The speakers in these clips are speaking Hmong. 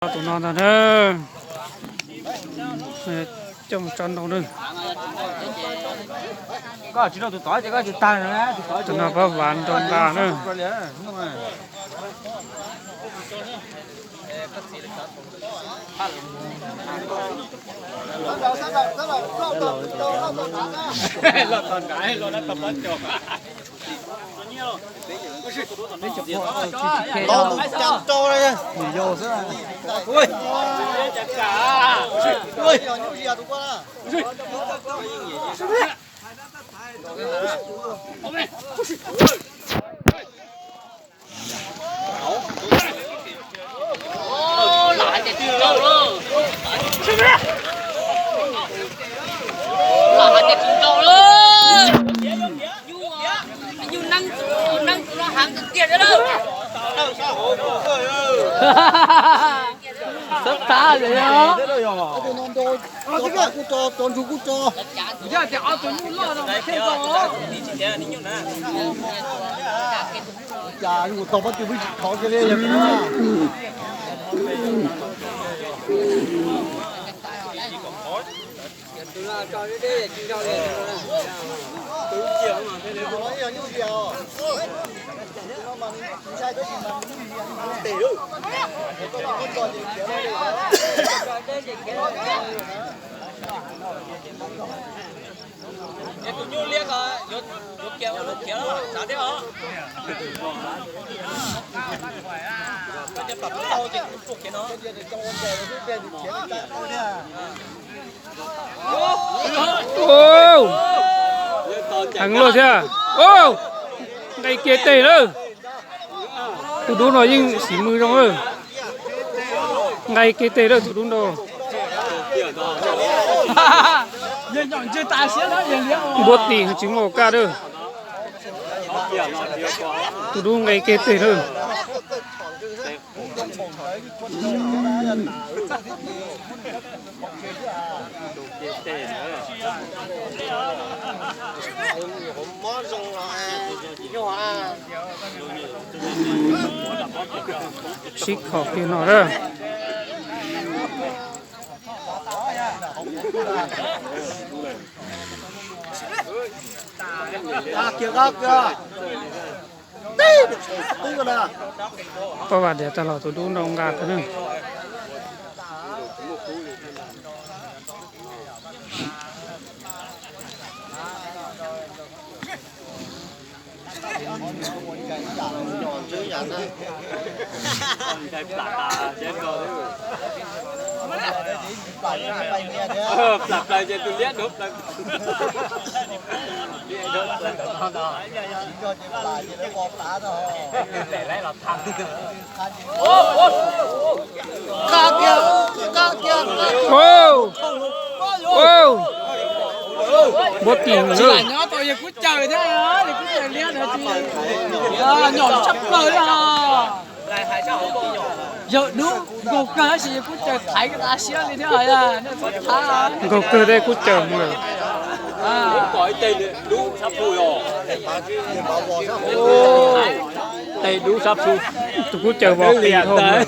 Tus no ntag na, coj mus tso nrau na. Tus no pab vav nrau nqa na. Xab tha yog. Es tus nyuj liab ko yuav khiav ua luaj khiav los tsav thiab os. Koj cov pam tau ces kuv tuaj khiav no. Heev luaj thiab. Nqe kiag teg lawm. Tus dub no yeej xim mws zoo lawm. Nqe kiag teg lawm tus dub no. Npuab tim tsis muaj kas lawm. Tus dub nqe kiag teg lawm. Sib khom kiag no na. Pab vam diav tag los tus dub nrau nqa tag na. Plam plaws ces tus liab dua plaws. Npuab tim nws. Tsis lam nyob tau yawg Kub Cawm thiab, yawg Kub Cawm liab ntawd tsis nyom tshaj plaws li os. Yawg dub nkaug kawg tab sis yawg Kub Cawm thaiv tas siab li thiab. Nkaug kawg thiab Kub Cawm mus lawm. Tes dub sab plhu. Tus Kub Cawm vos qis dhau mus lawm.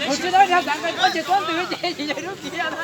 Ua tsis tau, tseem tua ntws ces yog dub kiag na.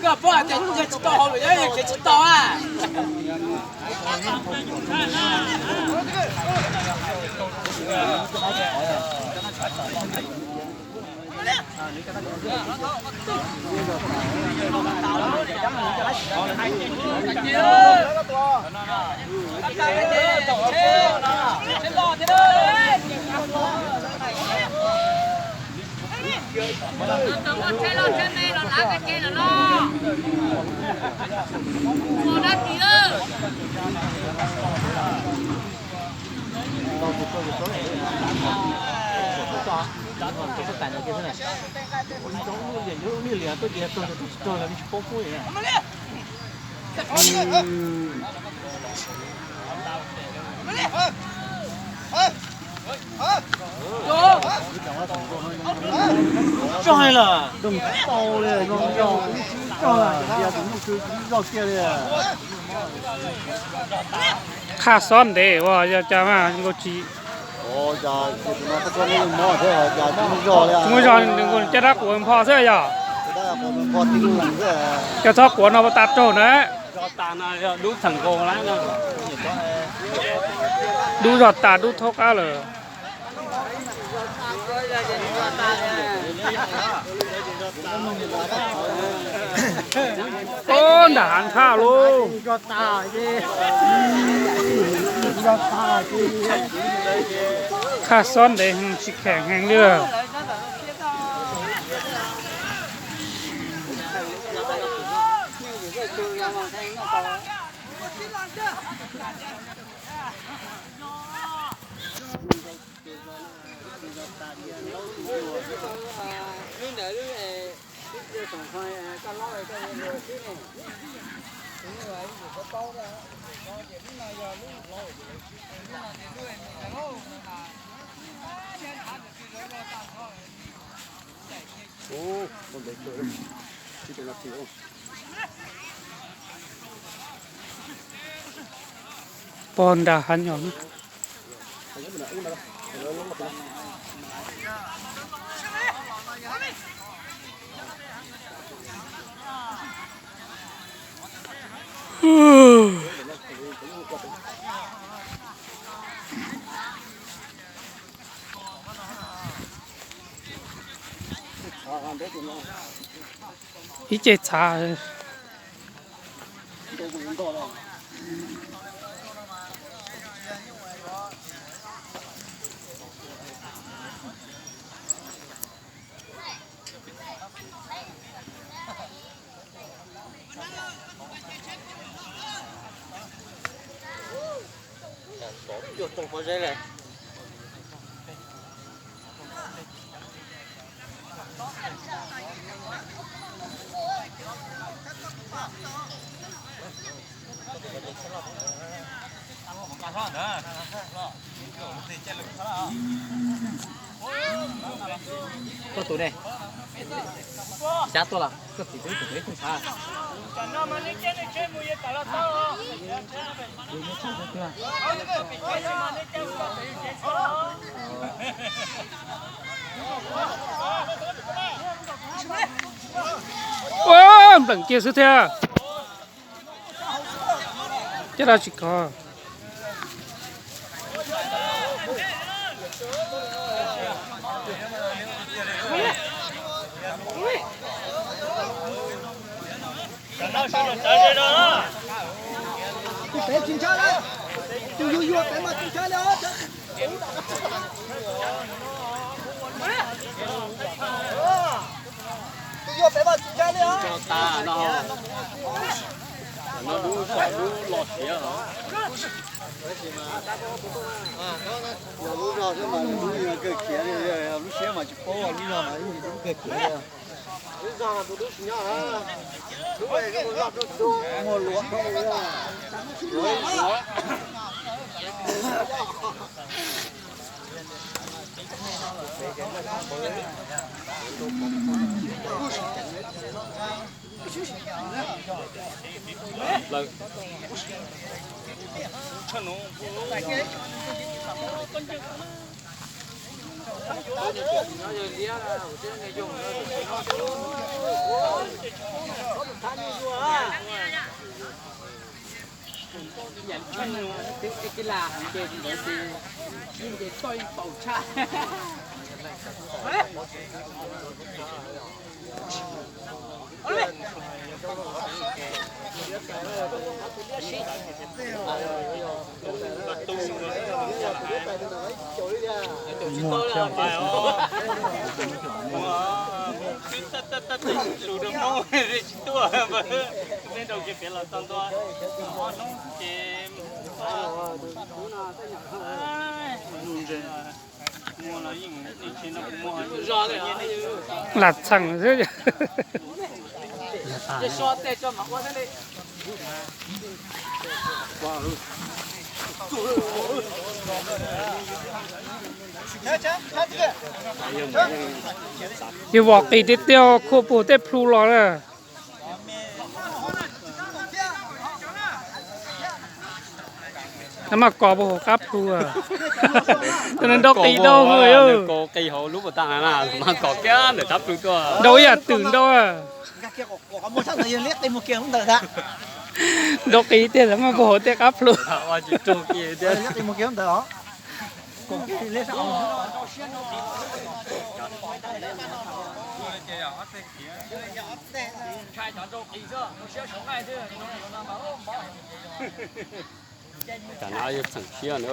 Koj paub hais tias yawg tsis tau hauj lwm, yawg khiav tsis tau a. Tso hais lawm, tau li, tso, tso, tus nyuj kws zog kiag li. Qhaj xob ntev ua yog cas mas nkauj tsis, tsis muaj zog, caj dab quav npho xwb yog. Cov txhob quav no tas raug na. Dub zog tas dub thaub qab lawm. Ub, nram hav nthaj lauj. Qhaj xob ntev tsis kheem heev li. Pog nram hav nyom. Ib ce txhav. Koj tus ne, xyab tuaj los koj txiv twb tus twb txhav. Ua npleem kiag xwb thiab. Caj dab tsis kov. Tus pem tsis ntshai, tus yuag yuag pem mas tsis ntshai li os. Tus yuag pem mas tsis ntshai li os. Lub zog xwb mas lub kawg khiav li, lub siab mas tsis paub, lub zog mas lub kawg khiav li. Lub zog mas tus dub tsis nyob na. Lub zog muag luav dhau li. Lam txheem xwb. Yog vom qis tiag tiag khuam puag tej plhu los na. Nws mas kov puag hauv qab plhu. Nws nrau qis dau. Nws kov qis hauv lub pas tas na, mas kov kiag ntawm qab plhu tuaj. Nrau ib yam twm nrau. Nrau qis tiag mas puag hauv tej qab plhu. Tam no yog txheem siab na.